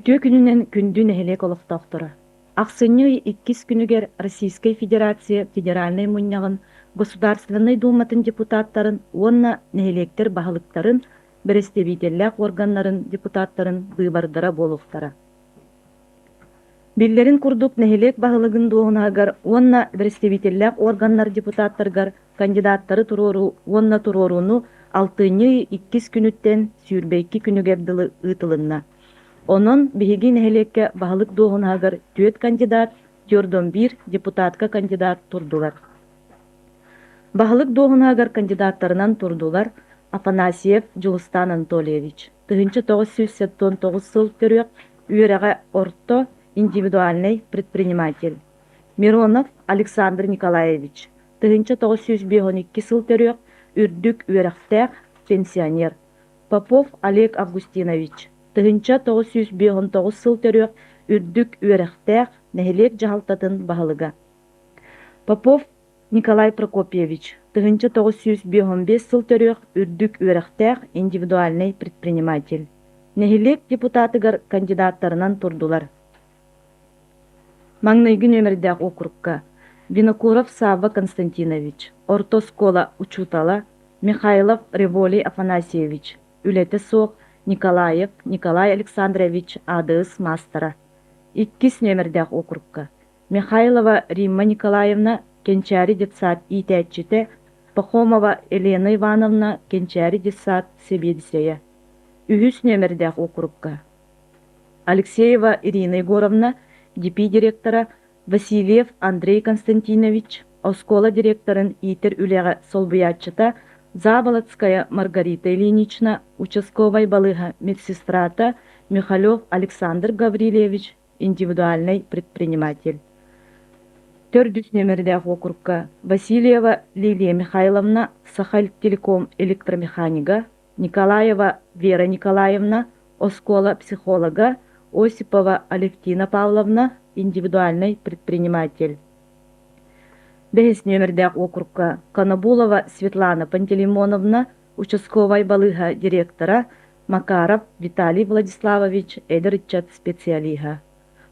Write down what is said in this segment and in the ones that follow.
Үтүө күнүнэн күндү нэһилиэк олохтоохторо! Ахсынньы ый иккис күнүгэр Российскай Федерация Федеральнай Мунньаҕын Государственнай Дууматын депутаттарын уонна нэһилиэктэр баһылыктарын бэрэстэбиитэллээх уорганнарын депутаттарын быыбардара буолуохтара. Биллэрин курдук, нэһилиэк баһылыгын дуоһунаһыгар уонна бэрэстэбиитэллээх уорганнар депутаттарыгар кандидаттары туруоруу уонна туруорууну алтынньы ый иккис күнүттэн 22 күнүгэр дылы ыытылынна. Онон биһиги нэһилиэккэ баһылык дуоһунаһыгар түөрт кандидат, 41 депутатка кандидат турдулар. Баһылык дуоһунаһыгар кандидаттарынан турдулар Афанасьев Дьулустаан Анатольевич, 1979 сыл төрүөх, үөрэҕэ орто, индивидуальнай предприниматель. Миронов Александр Николаевич, 1952 сыл төрүөх, үрдүк үөрэхтээх, пенсионер. Попов Олег Августинович, 1959 сыл төрүөх, үрдүк үөрэхтээх, нэһилиэк дьаһалтатын баһылыга. Попов Николай Прокопьевич, 1955 сыл төрүөх, үрдүк үөрэхтээх индивидуальнай предприниматель. Нэһилиэк депутатыгар кандидаттарынан турдулар. Маҥнайгы нүөмэрдээх уокурукка Винокуров Савва Константинович, орто оскуола учуутала, Михайлов Револий Афанасьевич, үлэтэ суох Николаев Николай Александрович аадырыс маастара. Иккис нүөмэрдээх уокурукка Михайлова Римма Николаевна Кэнчээри детсад иитээччитэ, Пахомова Елена Ивановна Кэнчээри детсад сэбиэдиссэйэ. Үһүс нүөмэрдээх уокурукка Алексеева Ирина Егоровна, ДП директора, Васильев Андрей Константинович, оскуола директорын иитэр үлэҕэ солбуйааччыта, Заболоцкая Маргарита Ильинична, участковай балыыһа медсестрата, Михалев Александр Гаврильевич, индивидуальнай предприниматель. Төрдүс нүөмэрдээх уокурукка Васильева Лилия Михайловна, Сахателеком электромеханига, Николаева Вера Николаевна, оскуола психолога, Осипова Алевтина Павловна, индивидуальнай предприниматель. Бэһис нүөмэрдээх уокурукка Конобулова Светлана Пантелеймоновна, участковай балыыһа директора, Макаров Виталий Владиславович эдэр ыччат специалиһа,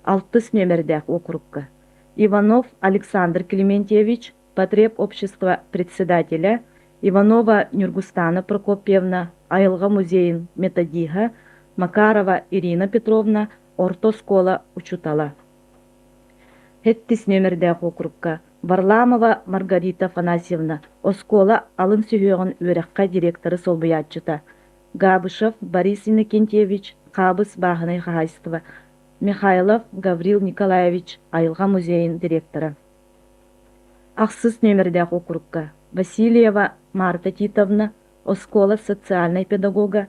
алтыс нүөмэрдээх уокурукка Иванов Александр Климентьевич, потребобщество председателя, Иванова Нюргустана Прокопьевна, айылҕа музейын методиһа, Макарова Ирина Петровна, орто оскуола учуутала. Сэттис нүөмэрдээх уокурукка Варламова Маргарита Афанасьевна, оскуола алын сүһүөҕүн үөрэххэ директоры солбуйааччыта, Габышев Борис Иннокентьевич, Хаабыс бааһынай хаһаайыстыба, Михайлов Гаврил Николаевич, айылҕа музейын директора. Ахсыс нүөмэрдээх уокурукка Васильева Марта Титовна, оскуола социальнай педагога,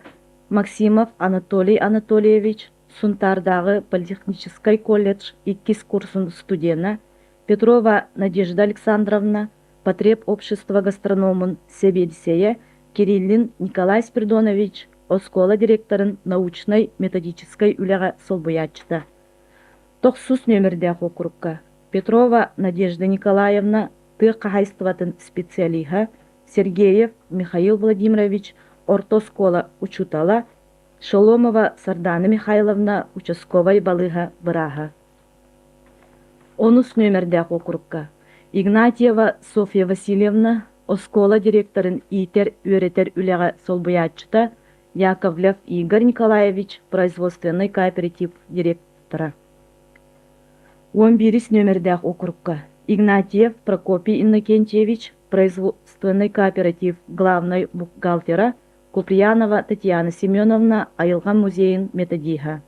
Максимов Анатолий Анатольевич, Сунтаардааҕы политехническай колледж иккис курсун студена, Петрова Надежда Александровна, потребобщество гастрономун сэбиэдиссэйэ Кириллин Николай Спиридонович, оскуола директорын научнай-методическай үлэҕэ солбуйааччыта. Тохсус нүөмэрдээх уокурукка Петрова Надежда Николаевна тыа хаһаайыстыбатын специалиһа, Сергеев Михаил Владимирович орто оскуола учуутала, Шеломова Сардана Михайловна участковай балыыһа бырааһа. Онус нүөмэрдээх уокурукка Игнатьева Софья Васильевна оскуола директорын иитэр-үөрэтэр үлэҕэ солбуйааччыта, Яковлев Игорь Николаевич производственнай кооператив директора. 11 нүөмэрдээх уокурукка Игнатьев Прокопий Иннокентьевич производственнай кооператив главнай бухгалтера, Куприянова Татьяна Семеновна айылҕа музейын методиһа.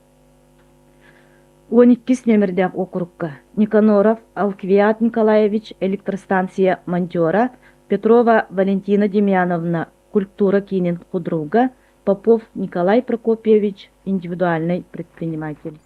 12 нүөмэрдээх уокурукка Никаноров Алквиад Николаевич электростанция монтера, Петрова Валентина Демьяновна культура киинин худруга, Попов Николай Прокопьевич индивидуальнай предприниматель.